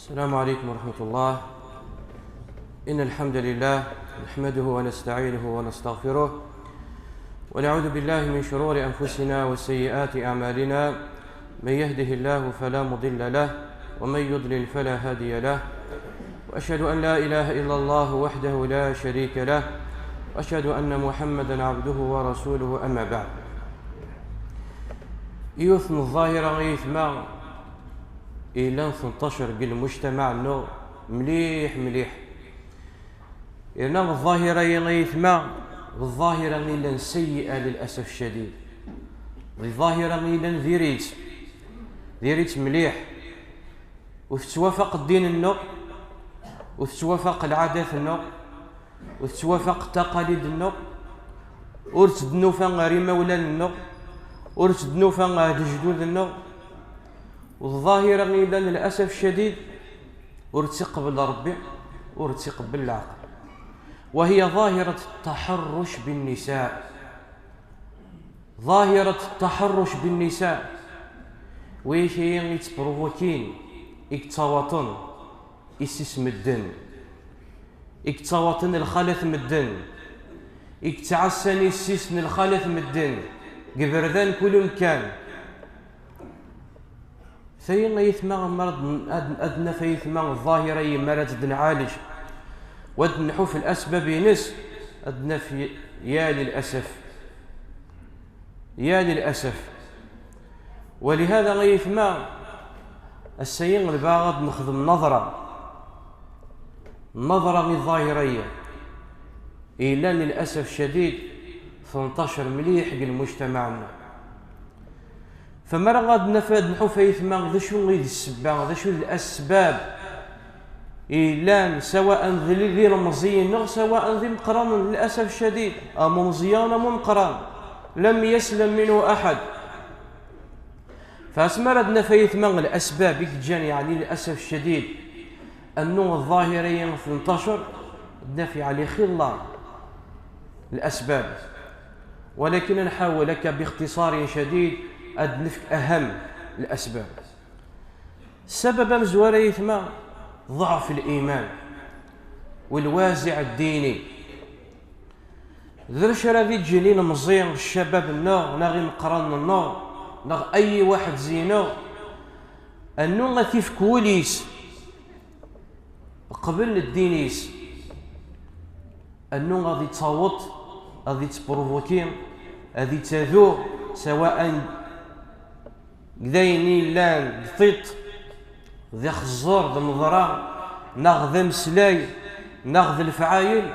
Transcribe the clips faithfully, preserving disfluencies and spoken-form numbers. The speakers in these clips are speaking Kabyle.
السلام عليكم ورحمة الله. إن الحمد لله نحمده ونستعينه ونستغفره، ونعوذ بالله من شرور أنفسنا وسيئات أعمالنا. من يهده الله فلا مضل له، ومن يضلل فلا هادي له. وأشهد أن لا إله إلا الله وحده لا شريك له، وأشهد أن محمدا عبده ورسوله، أما بعد. Yiwet n ḍḍahira ay aytma yellan tenṭacer deg lmujtamaɛ-nneɣ mliḥ mliḥ. Yerna ḍḍahira-yi ay aytma, d ḍḍahira yellan sayyi'a lil'asaf ccadid. D ḍḍahira yellan diri-tt, diri-tt mliḥ. Ur tettwafaq ddin-nneɣ, ur tettwafaq lɛadat-nneɣ, ur tettwafaq taqalid-nneɣ, ur tt-id-nufa ɣer imawlan-nneɣ, ur tt-id-nufa ɣer lejdud-nneɣ. D ḍḍahira yellan, lil'asaf ccadid, ur tt-iqebbel Ṛebbi, ur tt-iqebbel leɛqel. وهي ظاهرة التحرش بالنساء. ظاهرة التحرش بالنساء. Wiyi i yettpruvukin, i yettawaṭen issi-s medden, i yettawaṭen lxalat medden, i yettɛassan issi-s n lxalat medden, deg iberdan kul umkan. Tayi ay aytma, ma ad, ad, ad naf ay aytma ḍḍahira-yi, ma ara tt-nɛalej, u ad nḥu f lasbab-ines, ad naf y-, ya lil'asaf. Ya lil'asaf. Walihada ay aytma, ass-ayi nebɣa ad nexdem naḍra. Naḍra i ḍḍahira-yi. Yellan lil'asaf ccadid, tenṭacer mliḥ deg lmujtamaɛ-nneɣ. Fa ma ara ad naf, ad nḥu f aytma, d acu i d ssebba, d acu d lasbab yellan, sawa'an d l-, d ilemẓiyen-nneɣ, sawa'an d imeqqranen, lil'asaf ccadid, am umeẓyan, am umeqqran, لم يسلم منه أحد. Fa asmi ara ad naf ay aytma lasbab i yeǧǧan, yeɛni, lil'asaf ccadid, أنه الظاهرة-yi tenṭacer, ad naf, yeɛni, xilla lasbab. ولكن ad nḥawel akka باختصار شديد ad nefk أهم الأسباب. Ssabab amezwaru ay aytma, ضعف الإيمان والوازع الديني. D acu ara d-yeǧǧen ilemẓi, ccabab-nneɣ, neɣ imeqqranen-nneɣ, neɣ ay waḥed zi-neɣ, annu ad t-ifk wul-is qbel ddin-is, annu ad yettaweḍ, ad yettpruvuki, ad yettadu, sawa'an d ayen yellan d tiṭ, d ixeẓẓer, d ameḍra, neɣ d ameslay, neɣ d lefɛayel,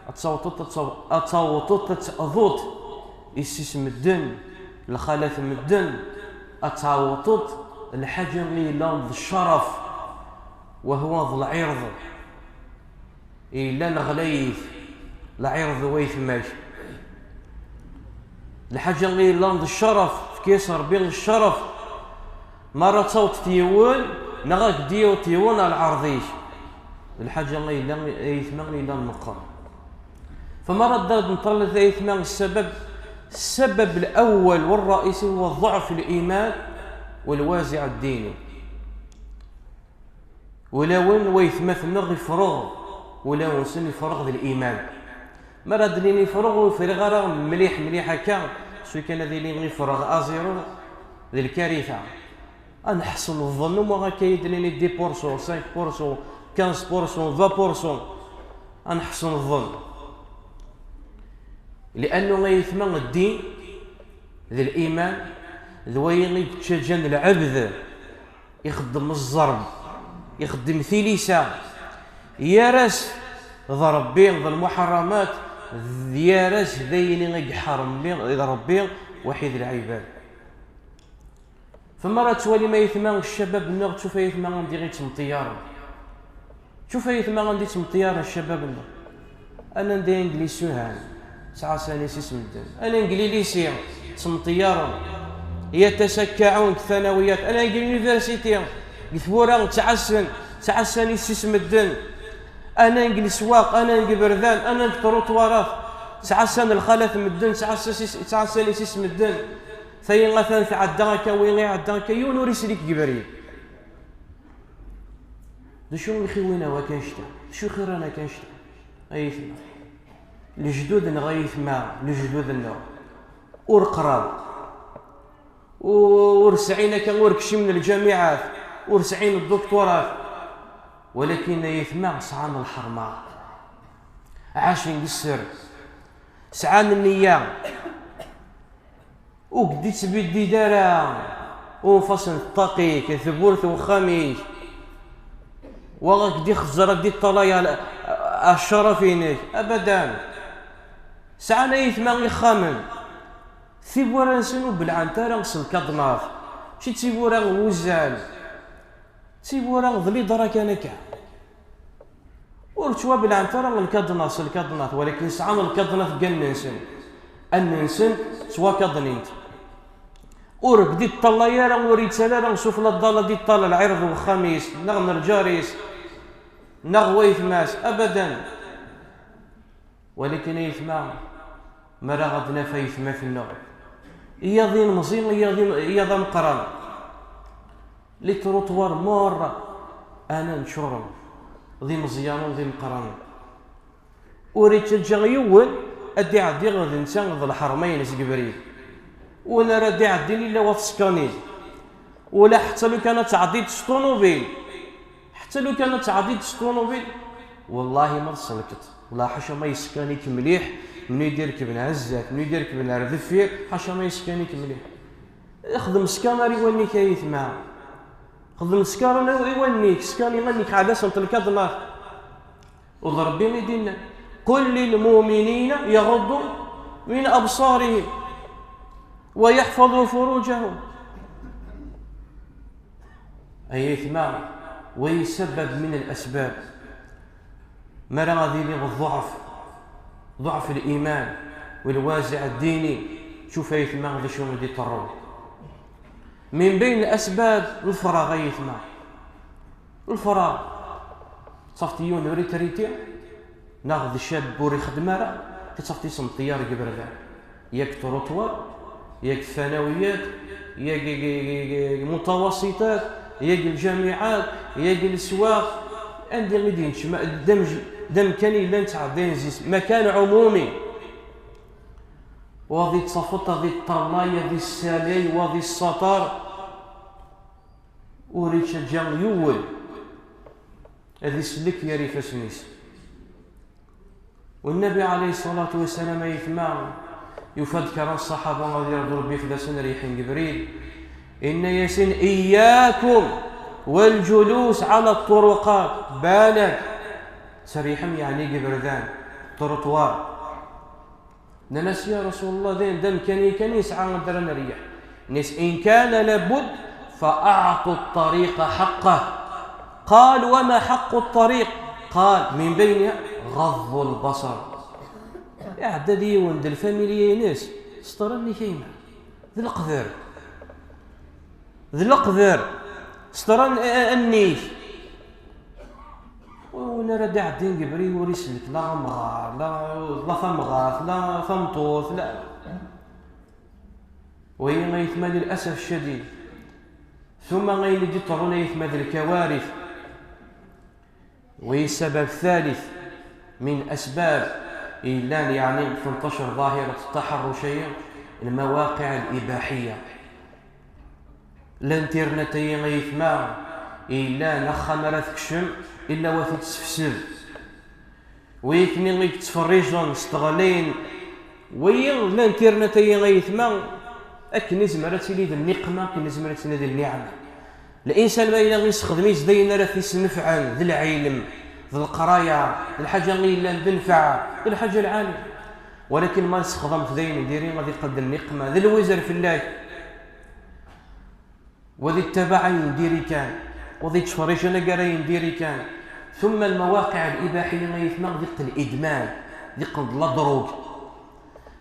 ad tawḍeḍ, ad taw-, ad tawḍeḍ, ad teqḍuḍ issi-s medden, lxalat medden, ad tawḍeḍ lḥaǧa i yellan d cceref, wahwa d lɛirḍ. Yellan ɣlayit, lɛirḍ waytma-k. Lḥaǧa i yellan d cceref, fek-as Ṛebbi cceref. Ma ara tawḍeḍ yiwen, neɣ ad k-d-yaweḍ yiwen ar lɛerḍ-ik. D lḥaǧa i yellan, ay aytma, i yellan meqqer. Fa ma ara d-, ad nṭallet ay aytma ssabab, السبب الأول والرئيسي هو ضعف الإيمان والوازع الديني. Ulawen waytmaten-nneɣ ifreɣ, ulawen-nsen ifreɣ d liman. Mi ara d-nini ifreɣ, ur friɣ ara mliḥ mliḥ akka, s wakken ad iliɣ ifreɣ à zéro, d lkarita. Ad neḥsen ḍḍen, au moins akka i d-nini dix pour cent, cinq pour cent, quinze pour cent, vingt pour cent. Ad neḥsen ḍḍen. Li'annu ay aytma, ddin d liman, d wayen i yettaǧǧan lɛebd ixeddem zzerb, ixeddem tilisa, yerra-s d Ṛebbi, d lmuḥeṛṛamat, d yerra-s d ayen i iḥeṛṛem Ṛebbi, waḥid lɛibad. Fa ma ara twalim ay aytma ccabab-nneɣ, ttufa ay aytma anda i ttmeṭṭiyaren. Ttufa ay aytma anda i ttmeṭṭiyaren ccabab-nneɣ. Anan di Inglissuhan, ttɛassan issi-s medden. Anan deg lilisi, ttmeṭṭiyaren. Yatasakkaɛun deg thanawiyat. Anan deg l'université, deg tmura, ttɛassen, ttɛassan issi-s medden. Anan deg leswaq, anan deg iberdan, anan deg truṭwarat, ttɛassan lxalat medden, ttɛassan issi-s, ttɛassan issi-s medden. Tayi atan tɛedda akka, wi iɛedda akka, yiwen ur islik deg ubrid. D acu i ɣ-iwwin akka annect-a? D acu i ɣ-irran akka annect-a? Ay aytma, lejdud-nneɣ, ay aytma, lejdud-nneɣ ur qqran, u-, ur sɛin akka, ur kcimen lǧamiɛat, ur sɛin ddukturat, walakin ay aytma sɛan lḥerma, ɛacen deg sser, sɛan nniya. Ur k-d-ittbiddil ara unfas n ṭṭaq-ik, tewwurt n uxxam-ik. Wa ad k-d-ixezzer, ad d-iṭṭalay ar, ar ccerf-inek. Abadan. Sɛan ay aytma ixxamen. Tiwwura-nsen ur bellɛent ara s lkaḍnat. Mačči d tiwwura n wuzzal. D tiwwura d liḍra kan akka. Ur ttwabelɛent ara lkaḍnat s lkaḍnat, walakin sɛan lkaḍnat deg allen-nsen. Allen-nsen ttwakaḍnint. Ur d-iṭṭalay ara, ur ittali ara sufella ḍḍala, d-iṭṭala lɛirḍ n uxxam-is, neɣ n lǧar-is, neɣ waytma-s, abadan. Walakin ay aytma, mi ara ɣ-d-naf aytma-tneɣ, iyaḍ ilemẓi, iyaḍ im-, iyaḍ ameqqran, les trottoirs merra anen ččuren d imeẓyanen d imeqqranen. Ur ittaǧǧa yiwen ad d-iɛeddi d netta d lḥerma-ines deg ubrid. Win ara d-iɛeddin illa wa tsekkanin. Ula ḥetta lukan ad tɛeddiḍ s ṭunubil, ḥetta lukan ad tɛeddiḍ s ṭunubil, wallahi ma tselkeḍ. Wala ḥaca ma yeskan-ik mliḥ, mnid irkben ar zdat, mnid irkben ar deffir, ḥaca ma yeskan-ik mliḥ. Xdem skaner i wallen-ik ay aytma. Xdem skaner i wallen-ik, skan iman-ik ɛla-sent lkaḍnat. U d Rebbi i d-inna: قل للمؤمنين يغضوا من أبصارهم ويحفظوا فروجهم. Ay aytma, wa yessabab min al-asbab. Mi ara ad iliɣ ḍḍuɛf, ḍuɛf l-iman, u lwaziɛ ddini, tcuf aytma d acu i d-iṭerrun. Min bayn l-asbab, lefraɣ ay aytma. Lefraɣ, ttafti yiwen ur itriti, neɣ d ccab ur ixeddem ara, ad ttafti s ṭṭyar deg iberdan. Yak trottoir, yak thanawiyat, yak, yak, yak, yak, yak mutawasitat, yak lǧamiɛat, yak leswaq, anda i d-yenčem, d amj-, d amkan yellan ttɛeddayen zzis, makan ɛumumi. Wa di ttafeḍ, wa di ṭṭalay, wa di ssalay, wa di ssaṭar. Ur ittaǧǧa yiwen ad isellek gar ifassen-is. U Nnabi ɛalayhi ṣṣalatu wassalam, ay aytma, yufa-d kra n ṣṣaḥaba, ad yerḍu Rebbi fell-asen, riḥen Ǧebril, inna-yasen: إياكم والجلوس على الطرقات. Balak, ttriḥem, yeɛni deg iberdan, trottoir. Nnan-as: Ya Rasul Llah, d ayen d amkan-i kan i nesɛa ad ara neryeḥ. Nnan-as: إن كان لابد فأعطوا الطريق حقه. قال: وما حق الطريق؟ قال: من بينها غض البصر. Iɛedda-d yiwen d lfamilya-ines, sṭer allen-ik a yemma. D leqder. D leqder. Sṭer a-, a-, allen-ik. Win ara d-iɛeddin deg ubrid ur isellek la amɣar, la, la tamɣart, la tameṭṭut, la. Wagi ay aytma, للأسف الشديد. Tumma ayen i d-iṭerrun ay aytma d lkawarif. Wagi ssabab thalith min asbab yellan, yeɛni, تنتشر ظاهرة التحرش-agi, المواقع الإباحية. L'internet-agi ay aytma, yellan axxam ara tekcem illa wa t-id-tessefsed. Wigi i yettferrijen, steɣlin. Wagi, l'internet-agi ay aytma, akken izmer ad tili d nniqma, akken izmer ad tili d nniɛma. Linsan ma yella yessexdem-itt d ayen ara t-yesnefɛen, d lɛilm, d leqraya, d lḥaǧa i yellan d nnfeɛ, d lḥaǧa lɛali. Walakin ma yessexdem-t d ayen n diri, ad iqqel d nniqma, d lwizer fell-ak. Wa d ittabaɛ ayen n diri kan, wa d ittferriǧ anagar ayen n diri kan. Tumma lmawaqiɛ libaḥiya ay aytma, d iqqel idman, d iqqel d la drogue.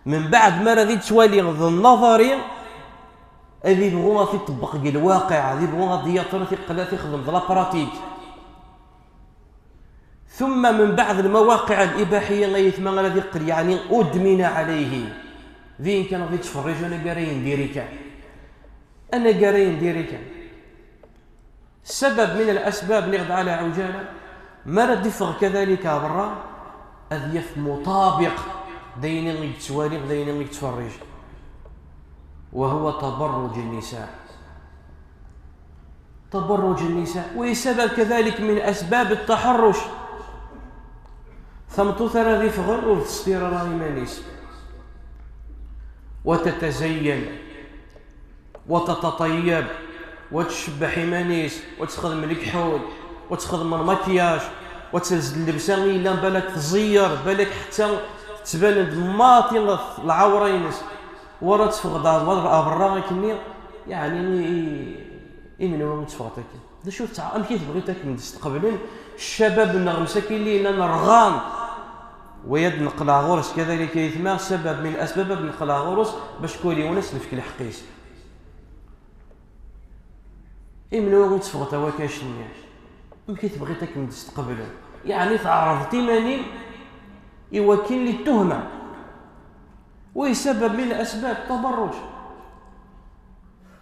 Mbeɛd mi ara d ittwali d nnaḍari, ad ibɣu ad t-iṭebbeq deg lwaqiɛ, ad ibɣu ad d-yaṭer, ad t-iqqel ad t-ixdem d la pratique. Tumma mbeɛd lmawaqiɛ libaḥiya ay aytma ara d iqqel, yeɛni, udmina ɛalayhi. D ayen kan ad ittferriǧ anagar ayen n diri kan. Anagar ayen n diri kan. Ssabab min al-asbab, nniɣ-d ɛla ɛuǧala, mi ara d-iffeɣ kadalik ɣer berra, ad yaf muṭabiq d ayen i yettwali, d ayen i yettferrij. Wa huwa tabarruj an-nisa. Tabarruj an-nisa. Wa ssabab kadalik min asbab at-taḥarruc. Tameṭṭut ara d-iffɣen ur testir ara iman-is. Wa tatazayyan. Wa tatatayyab, wa tcebbeḥ iman-is, wa texdem lekḥul, wa texdem lmakiyaj, wa telbes llebsa i yellan balak tẓeyyer, balak ḥetta tettban-d maḍi lɛawra-ines, wara teffeɣ-d ɣer berra akkenni, yeɛni i, i, i menwa i teffɣeḍ akken? D acu tebɣiḍ, amek i tebɣiḍ akken d-steqblen ccabab-nneɣ msakit yellan rɣan? Wa ad neqqleɣ ɣur-s kadalik ayetma, ssabab min lasbab ad neqqleɣ ɣur-s bac kul yiwen ad s-nefk lḥeqq-is. I menwa i teffɣeḍ a wakkac-nni? Amek i tebɣiḍ akken d-steqblen? Yeɛni tɛerḍeḍ iman-im i wakken li tuhma. Wa ssabab min lasbab tabarruj.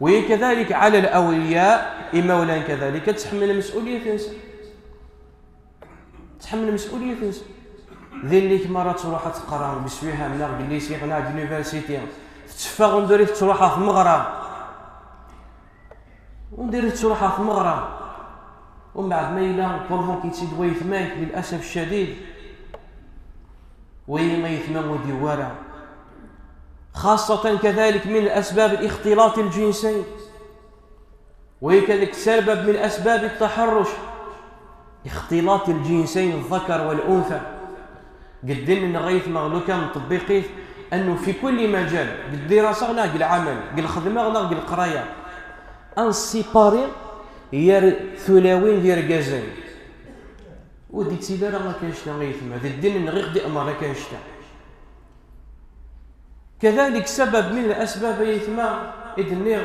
Wa kadalik ɛla lawliya, imawlan kadalik ad tḥemmel lmesuliyat-nsen. Tḥemmel lmesuliyat-nsen. D yelli-k mi ara truḥ ad teqra deg uswiham neɣ deg lycée neɣ deg l'université, tetteffeɣ anda ur tettruḥ ɣer tmeɣra. Anda ur tettruḥ ɣer tmeɣra. Umbeɛd ma yella provoquer-itt-id wayetma-k, للأسف الشديد, wayi ayetma ur d-yewwi ara. خاصة كذلك من أسباب الاختلاط الجنسي. Wa kadalik ssabab min lasbab at-taḥarruc, اختلاط الجنسين الذكر والأنثى. Deg ddin-nneɣ ayetma, lukan nṭebbiq-it, أنه في كل مجال, deg ddirasa neɣ deg lɛamal, deg lxedma neɣ deg leqraya, ad nessipari gar tulawin d yirgazen. Ur d-ittili ara akka annect-a ayetma, deg ddin-nneɣ i ɣ-d-iɛemmer akka annect-a. Kadalik ssabab min lasbab ayetma i d-nniɣ,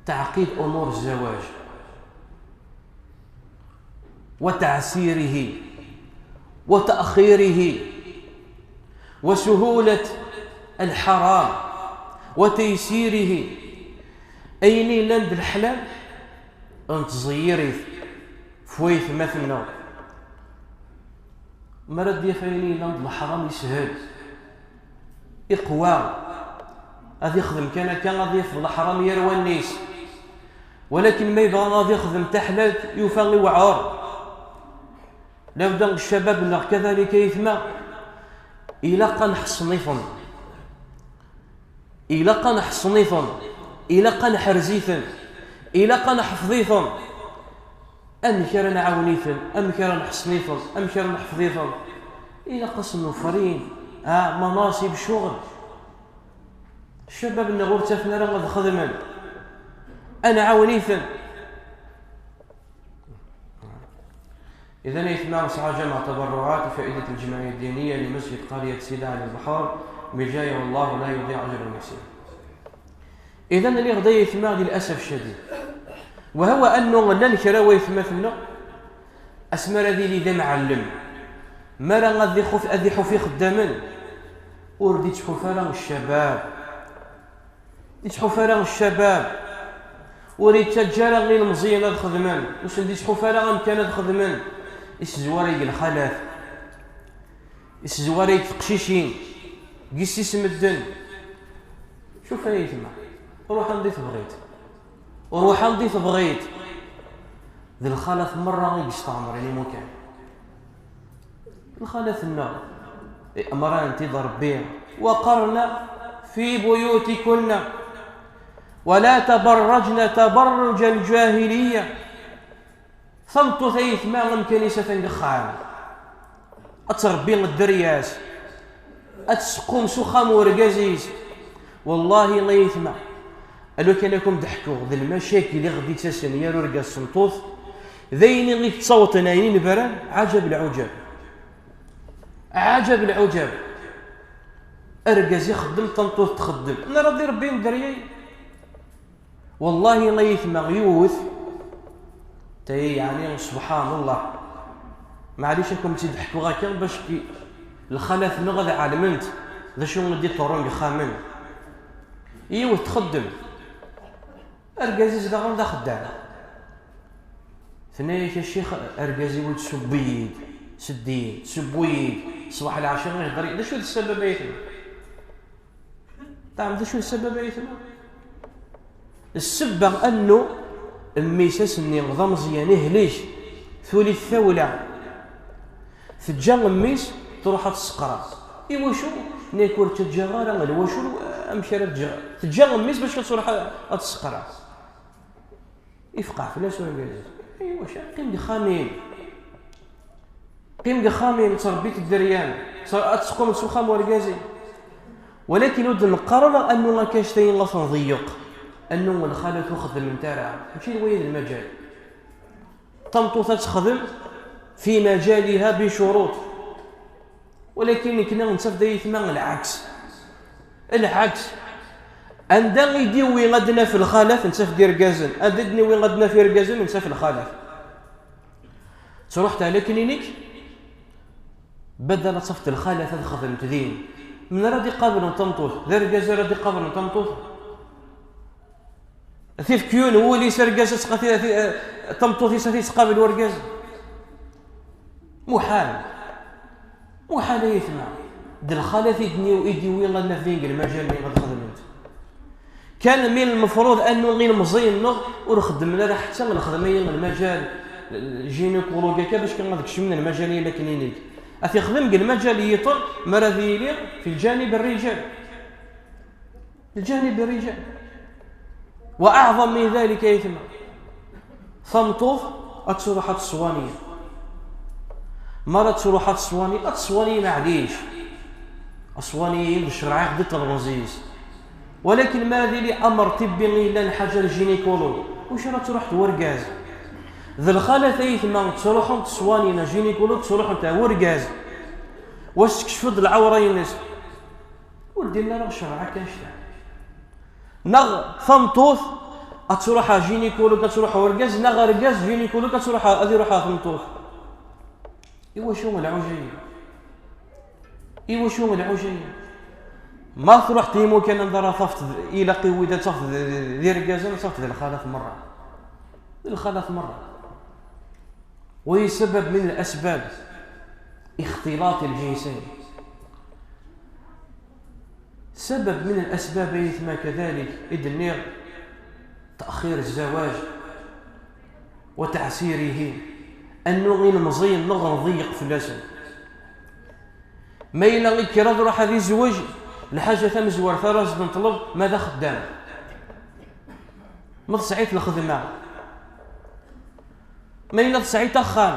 تعقيد أمور الزواج وتعسيره وتأخيره وسهولة الحرام وتيسيره. Ayen yellan d leḥlal, nettẓeyyir-it f wayetma-nneɣ. Mi ara d-yaf ayen yellan d leḥram yeshel, iqwa, ad ixdem kan akka, ad yaf leḥram yar wallen-is. Walakin ma yebɣa ad ixdem taḥlalt, yufa iwɛer. Labda ccabab-nneɣ kadalik ayetma, ilaq ad nḥeṣṣen-iten. Ilaq ad nḥeṣṣen-iten, ilaq ad neḥrez-iten, ilaq ad neḥfeḍ-iten. Amek ara nɛawen-iten, amek ara nḥeṣṣen-iten, amek ara neḥfeḍ-iten? Ilaq ad sen-nufrin, ha, manasib, ccɣel. Ccabab-nneɣ ur ttafen ara ad xedmen. Ad nɛawen-iten. إذن ayetma, nesɛa جمع تبرعات وفائدة الجمعية الدينية لمسجد قرية سيدي علي البحار بجاية، والله لا يضيع أجر المحسنين. إذن, lliɣ d ayetma, للأسف الشديد. وهو أنه llan kra wayetma-nneɣ, asmi ara d-yili d amɛellem, mi ara ad ixuf-, ad iḥuf ixeddamen, ur d-ittḥuf ara ccabab. Ittḥuf ara ccabab, ur ittaǧǧa ara ilmeẓyen ad xedmen, ur sen-d-ittḥuf ara amkan ad xedmen. Isezwar-ig lxalat, isezwar-ig teqcicin, gis-is medden. Cuf ay ayetma, ruḥ anda i tebɣiḍ, ruḥ anda i tebɣiḍ. D lxalat merra i yesteɛmren imukan. Lxalat-nneɣ, amran-tent-id Rebbi: وقرن في بيوتكن ولا تبرجن تبرج الجاهلية. Tameṭṭut, ayetma, amkan-is atan deg uxxam. Ad tṛebbi dderya-s. Ad tseqqum s uxxam urgaz-is. Wallahi, ayetma, alukan ad ken-d-ḥkuɣ d lmacakil i ɣ-d-ittasen yar urgaz d tmeṭṭut, d ayen i ɣ-ittawṭen, ayen inebran, ɛajab lɛujab. Ɛajab lɛujab. Argaz ixeddem, tameṭṭut txeddem. Nra di Rebbi dderya-yi. Wallahi, ayetma, yiwet, tay, yeɛni, subḥan Allah. Maɛlic, ad ken-tt-id-ḥkuɣ akka, bac ki-, lxalat-nneɣ ad ɛelment d acu i d-iḍerrun deg ixxamen. Yiwet txeddem. Argaz-is daɣen d axeddam. Tenna-yak: "A ccix, argaz-iw tesseww-iyi-d, sedd-iyi-d, tesseww-iyi-d, ṣṣbeḥ lɛecṛa ihedder-iyi." D acu d ssabab, ay aytma? Teɛlem d acu d ssabab, ay aytma? Ssebba annu mmi-s ass-nni d ameẓyan, ihlek, tuli-t tawla. Teǧǧa mmi-s, truḥ ad tesseqra. Iwacu? Nek ur ttaǧǧaɣ ara lwacul, amek ara ǧǧeɣ? Teǧǧa mmi-s bac ad truḥ ad tesseqra. Ifqeɛ fell-as urgaz. Iwacu? Qqim deg uxxam-im. Qqim deg uxxam-im, ttṛebbi-t dderya-m. Ad teqqum s uxxam urgaz-im. Walakin ur d-neqqar ara annu akka anect-ayi ad t-nḍeyyeq. Annu lxalat ur xeddment ara. Mačči d waya d lmaǧal. Tameṭṭut ad texdem fi majaliha bi curuṭ. Walakin nekni nettaf-d, ay aytma, lɛaks. Lɛaks. Anda i d-iwi ad naf lxalat, nettaf-d irgazen. Anda i d-niwi ad naf irgazen, nettaf lxalat. Truḥ teɛla klinik, badal ad tafeḍ lxalat ad xedment din. Menhu ara d-iqablen tameṭṭut? D argaz ara d-iqablen tameṭṭut? Tifkyun wul-is argaz, ad tqa-, ti-, ti-, tameṭṭut-is ad t-ittqabel urgaz? Muḥal. Muḥal, ay aytma. D lxalat i d-, i d-iwi ad naf din deg lmajal-nni ad xedment. Kan mi lmefruḍ annu ilemẓiyen-nneɣ ur xeddmen ara ḥetta lxedma-yi n lmajal, gynécologue akka, bac kan ad kecmen lmajal-yi la clinique. Ad t-ixdem deg lmajal yiṭen, mi ara d-yili fi lǧanib rrijal. Lǧanib rrijal. Wa aɛḍam min dalik, ay aytma. Tameṭṭut ad truḥ ad tṣwani. Mi ara truḥ ad tṣwani, ad tṣwani, maɛlic. Aṣwani d ccreɛ i ɣ-d-iṭelben zzi-s. Walakin ma ad yili amer tibbi i yellan lḥaǧa n gynécologue, wacu ara truḥ d urgaz? D lxalat, ay aytma, ttruḥunt ṣwanin n gynécologue, ttruḥunt ar urgaz. Wa tessekcef-d lɛawra-ines. Ur ddin ara ccreɛ akka annect-a. Neɣ tameṭṭut ad truḥ ar gynécologue, ad truḥ ar urgaz, neɣ argaz gynécologue ad truḥ, ad iruḥ ar tmeṭṭut. Iwacu lɛuj-ayi? Iwacu lɛuj-ayi? Ma truḥ d imukan anda ara tafeḍ, ilaq i wid ad tafeḍ d, d, d irgazen, ad tafeḍ d lxalat merra. D lxalat merra. وهي سبب من الأسباب اختلاط الجنسين. سبب من الأسباب أيثما كذلك إدنيغ تأخير الزواج وتعسيره، أنه إلمزين نغر ضيق في اللسن. ما إلا إكرا ضرح هذه الزواج، الحاجة ثم زوار ثلاث نطلب ماذا خدام. ما تسعيت الخدمة. Ma yella tesɛiḍ axxam,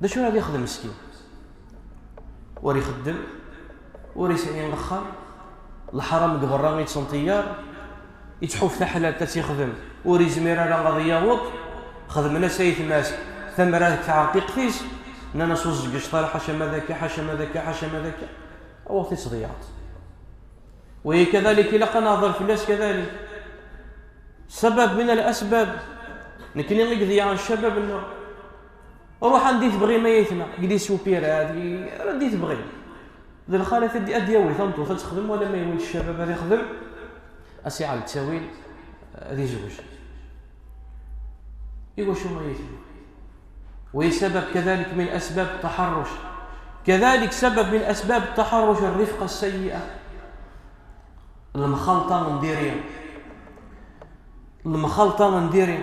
d acu ara d-ixdem meskin? Ur ixeddem, ur yesɛi axxam, leḥram deg berra i yettsenṭiyar, yettḥuf taḥlalt ad tt-ixdem, ur yezmir ara ad yaweḍ. Xedmen-as ayetma-s tamra deg tɛenqiqt-is, nnan-as ur tzeggec ara, ḥaca ma d akka, ḥaca ma d akka, ḥaca ma d akka. Aweḍ i tḍeyɛeḍ. Wa kadalik ilaq ad nehḍer fell-as kadalik. Sabab min al-asbab. Nekni i iḍeyyɛen ccabab-nneɣ. Ruḥ anda i tebɣim ay aytma, deg les opéras, deg, anda i tebɣim. D lxalat ad d-, ad d-yawi tameṭṭut ad texdem, wala ma yawi-d ccabab ad ixdem, ad s-iɛell ttawil, ad izweǧ. Iwacu ay aytma? وهي سبب كذلك من أسباب التحرش. كذلك سبب من أسباب التحرش الرفقة السيئة. Lemxalṭa n diri. Lemxalṭa n diri.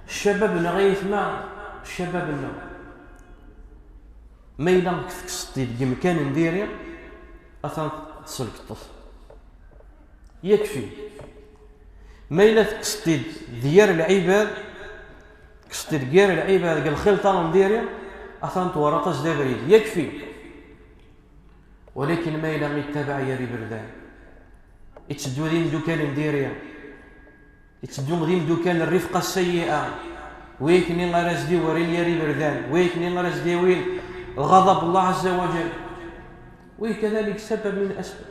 Ccabab-nneɣ ay aytma, ccabab-nneɣ. Ma yella tekkseḍ-t-id deg yemkan n diri, atan tselkeḍ-t. Yakfi. Ma yella tekkseḍ-t-id d yir lɛibad, tekkseḍ-t-id deg yir lɛibad, deg lxilṭa n diri, atan twaraḍ-as-d abrid. Yakfi. Walakin ma yella yettabaɛ yir iberdan, yetteddu d imeddukal n diri, yetteddu d imeddukal n rrifqa sayyi'a, wayekni ara s-d-iwerin yir iberdan, wayekni ara s-d-yawin lɣaḍab n Allah Azza wa Jal. وكذلك سبب من الأسباب.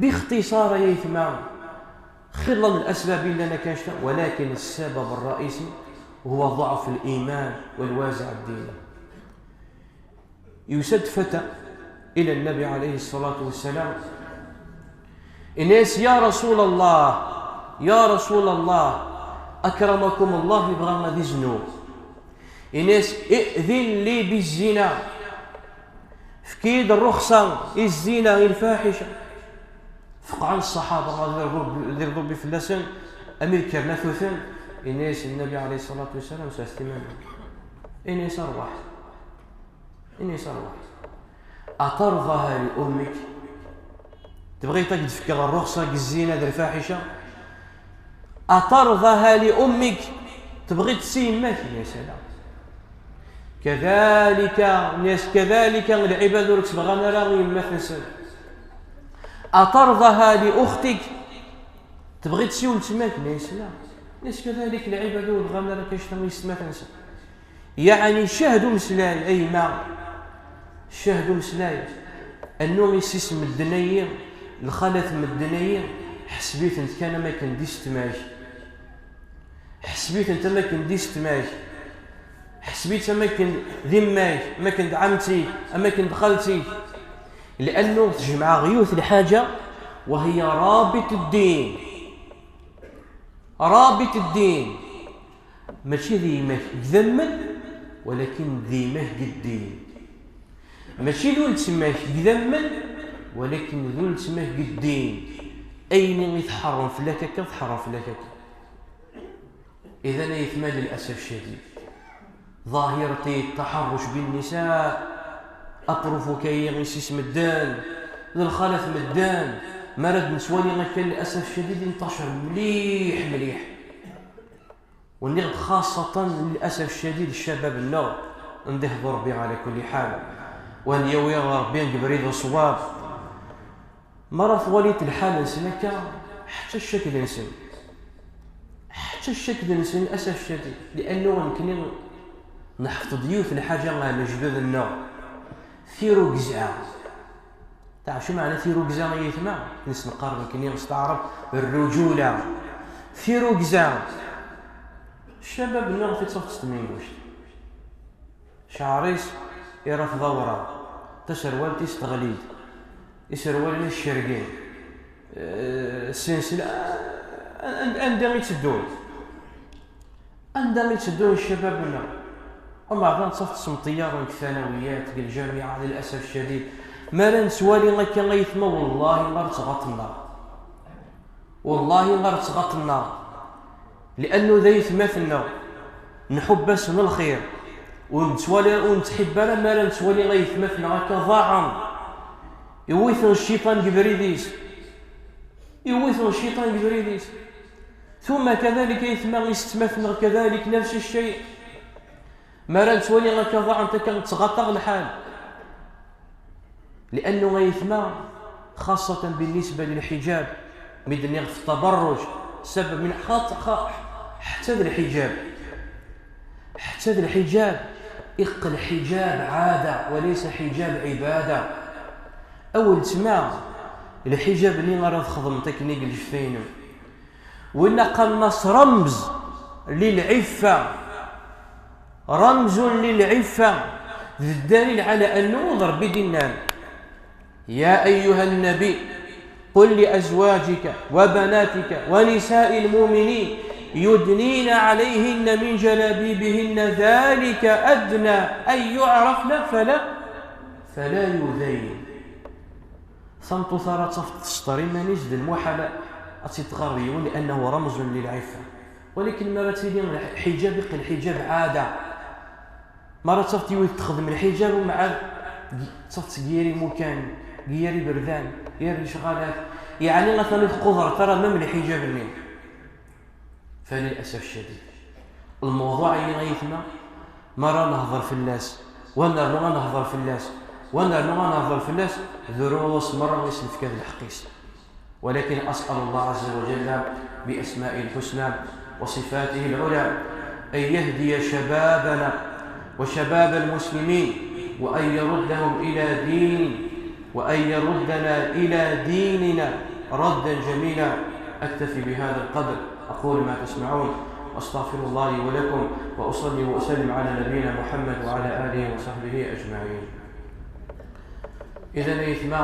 باختصار يا يتما، خلال الأسباب إلا أنا كان شتا، ولكن السبب الرئيسي هو ضعف الإيمان والوازع الديني. يسد فتى إلى النبي عليه الصلاة والسلام، Ini-as: "Ya Rasul Allah, ya Rasul Allah, akramakum Allah, yebɣa ad iznu." Ini-as: "I'dhin li bizzina." Efk-iyi-d rruxsa i zzina, i lfaḥica. Feqɛen ṣṣaḥaba, ad irḍu Rebbi fell-asen, am i kkren atuten. Ini-as Nnabi ɛalayhi ṣṣalatu wassalam: "Sɛet iman-nwen." Ini-as: "Arwaḥ." Ini-as: "Arwaḥ. Atarḍaha li ummik?" Tebɣiḍ ad k-d-fkeɣ rruxsa deg zzina d lfaḥica? Atarḍaha li ummik? Tebɣiḍ-tt i yemma-k? Ini-as: "Ala." Kadalika, ini-as, kadalika lɛibad ur ttebɣan ara i yemmat-nsen. Atarḍaha li uxtik? Tebɣiḍ-tt i weltma-k? Ini-as: "La." Ini-as: "Kadalik lɛibad ur bɣan ara kacta i yessetma-nsen." Yeɛni, cahd umeslay, a yemma, cahd umeslay, annu isis medden-ayi, lxalat medden-ayi, ḥseb-itent kan am akken d isetma-k. Ḥseb-itent am akken d isetma-k. Ḥseb-itt am akken d yemma-k, am akken d ɛemti-k, am akken d xalti-k. Liannu tejmeɛ ɣer yiwet lḥaǧa, وهي رابط الدين. رابط الدين. Mačči d yemma-k deg idammen, walakin d yemma-k deg ddin. Mačči d weltma-k deg idammen, walakin d weltma-k deg ddin. Ayen i tḥeṛṛem fell-ak akka, tḥeṛṛem fell-ak akka. Idan, ay aytma, للأسف الشديد, ظاهرة التحرش بالنساء, aprufukayi isis medden, d lxalat medden, mi ara d-nettwali akka, للأسف الشديد, intacer mliḥ, mliḥ. Wenniɣ-d xaṣṣatan, للأسف الشديد, ccabab-nneɣ, ad ihdu Rebbi ɛla kulli ḥal, u ad yawi Rebbi deg ubrid uṣwab. Mi ara twaliḍ lḥal-nsen akka, ḥetta ccakl-nsen, ḥetta ccakl-nsen, للأسف الشديد, liannu nekkni neḥfeḍ-d yiwet n lḥaǧa ɣer lejdud-nneɣ, tirugza. Teɛrfem meɛna tirugza, ay aytma? Nesneqqar nekkni s taɛrabt الرجولة. Tirugza. Ccabab-nneɣ ɣef i ttafeḍ s tmenguct. Cɛer-is iraf d awraɣ, taserwalt-is teɣli-d, iserwalen-is cergen, eh, ssensel, a-, a-, anda i tteddun? Anda i tteddun ccabab-nneɣ? Ameɛḍan ttafeḍ-ten deg ttanawiyat, deg lǧamiɛa, للأسف الشديد. Mi ara nettwali akka, ay aytma, wallahi ɣer ttɣaṭ-nneɣ. Wallahi ɣer ttɣaṭ-nneɣ. Liannu d aytmaten-nneɣ, nḥubb-asen lxir, ur nettwali, ur nettḥibb ara mi ara nettwali aytmaten-nneɣ akka ḍaɛen. Iwwi-ten cciṭan deg ubrid-is. Iwwi-ten cciṭan deg ubrid-is. Tumma kadalik aytma, isetmaten-nneɣ kadalik, nefs ccay. Mi ara nettwali akka ḍaɛent akka, nettɣaṭ-aɣ lḥal. Liannu, ay aytma, xaṣṣatan بالنسبة للحجاب, mi d-nniɣ ɣef التبرج, sabab min xaṭ-, xa-, ḥetta d lḥijab. Ḥetta d lḥijab, iqqel ḥijab ɛada, وليس حجاب عبادة. A weltma, lḥijab-nni ara txedmeḍ akken i deg lǧetta-inem, winna qqaren-as رمز للعفة. رمز للعفة. D ddalil ɛla annu d Rebbi i d-innan: يا أيها النبي قل لأزواجك وبناتك ونساء المؤمنين يدنين عليهن من جلابيبهن ذلك أدنى أن يعرفن فلا، فلا يؤذين. Tameṭṭut ara tafeḍ tesṭer iman-is, d lmuḥal ad tt-id-tɣer yiwen, لأنه رمز للعفة. Walakin mi ara tili lḥijab, iqqel lḥijab ɛada. Mi ara tafeḍ yiwet texdem lḥijab, umɛad tafeḍ-tt deg yir imukan, deg yir iberdan, yir lecɣalat, yeɛni atan ur tquder ara même lḥijab-nni. فللأسف الشديد. Lmewḍuɛ-agi, ay aytma, mi ara nehḍer fell-as, wa nernu ad nehḍer fell-as, wa nernu ad nehḍer fell-as, drus merra i s-nefka d lḥeqq-is. ولكن أسأل الله عز وجل بأسمائه الحسنى وصفاته العلى أن يهدي شبابنا وشباب المسلمين، وأن يردهم إلى دين، وأن يردنا إلى ديننا ردا جميلا. أكتفي بهذا القدر، أقول ما تسمعون، وأستغفر الله لي ولكم، وأصلي وأسلم على نبينا محمد وعلى آله وصحبه أجمعين. Idan, ay aytma,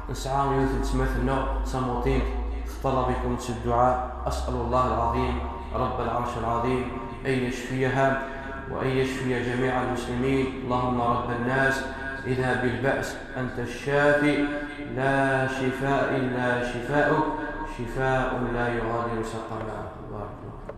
Nesɛa yiwet n tmettant-nneɣ d tamuṭint teṭṭalab-ikum s dduɛa. أسأل الله العظيم رب العرش العظيم أن يشفيها وأن يشفي جميع المسلمين. اللهم رب الناس اذهب بالبأس أنت الشافي لا شفاء إلا شفاؤك شفاء لا يغادر سقما. بارك الله.